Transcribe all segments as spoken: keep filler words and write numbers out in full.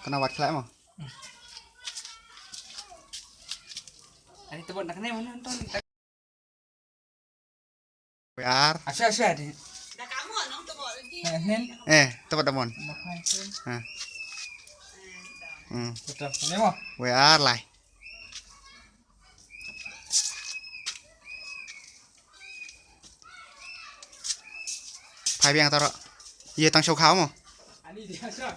Kana wat khlai mo. Ani tebot nak ne mana nonton. Biar. Asya, asya di. Eh, nen. Eh, tebot damon. Nak main phone. Ha. Hmm. Betul. Ini mo. Biar lai. Phai biang taro. Ye tang show khao mo. Ani dia asya.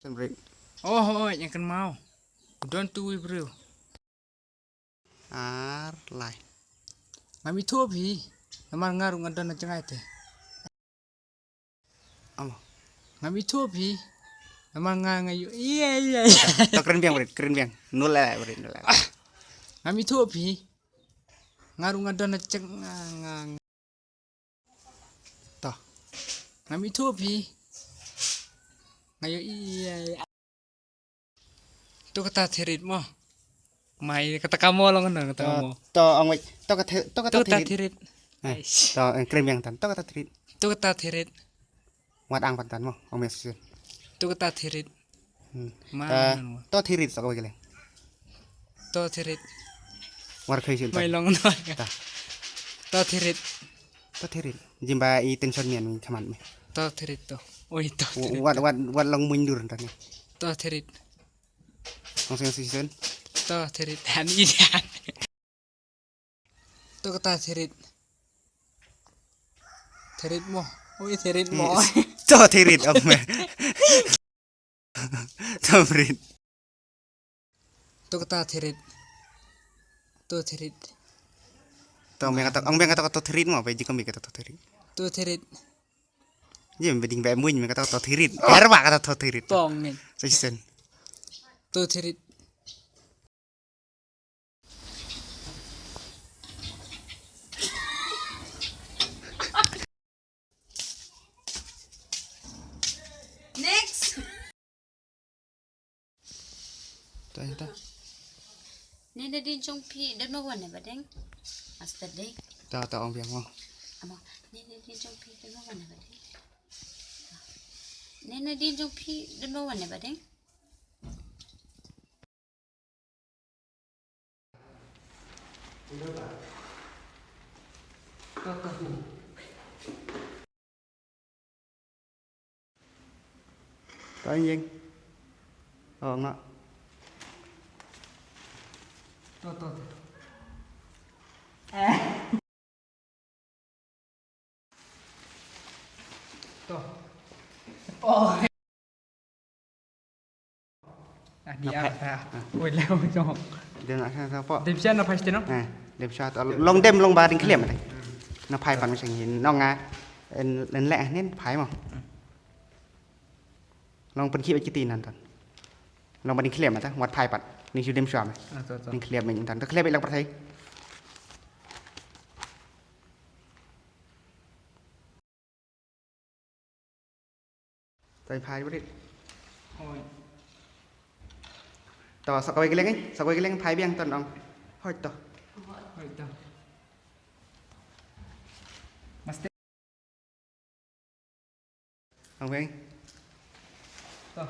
Sen break. Oh, oh, yang kan mau. Don tu wi bro. Ar lai. Ngam ithuh phi. Namar nga ruh nga don na jngai te. Amo. Ngam ithuh phi. Namar nga nga yu. Iya, iya, iya. To kren biang brit, kren biang. Nul lai brit, nul lai. Ngam ithuh phi. Nga ruh nga don na jngai nga, nga. To. Ngam ithuh phi. Nga yu iya, iya. To kata thirit mo. Mai kata kamo long na kata kamo. To ong wait. To kata to kata thirit. Thirit. Eh, to kren biang tan. To kata thirit. To kata thirit. Wat ang pan tan mo. Ong mes. To kata thirit. Hmm. To thirit sa ko gele. To thirit. War khai sil. Mai long no. To thirit. To thirit. Jimba i tension mian mi thaman mi. To thirit to. Oi to thirit. Wat wat wat long mundur tan. To thirit. Ong sing sing. To thirit han i han. To kata thirit. Thirit mo. Oi thirit mo. To thirit ong me. To thirit. To kata thirit. To thirit. To me kata ong me kata to thirit mo ba jikam kata to thirit. To thirit. Jim beding ba muin me kata to thirit. Erba kata to thirit. Pong ni. Sisen. To thirit. Next. Ta ta. Ne na din jong phi dan ma wan ne badeng. Asta dei. Ta ta ong biang mo. Amo. Ne na din jong phi dan ma wan ne badeng. Ne na din jong phi dan ma wan ne badeng. Ka ing ing. Oh, nga. To, to, to. Eh. To. Oh. Ah, dia apa? Wei leo jong. Dem na sa sa po. Dem sha na phai sha no? Eh, dem sha to. Long dem long ba ding khlem te. Na phai pan sha ngi nong nga. En en leh nin phai mo. Long pynkhih ba kiti nan tan. Long ba ding khlem ta wat phai pat. Ning shu dem sha me. Ah, to, to. Ning khlem me tan. To khlem lang pyrthei. Tang phai brit. Hoi. To sa kawei keleng, sa kawei keleng phai biang ton ong. Hoi to. Hoi to. Master. Ong biang. To.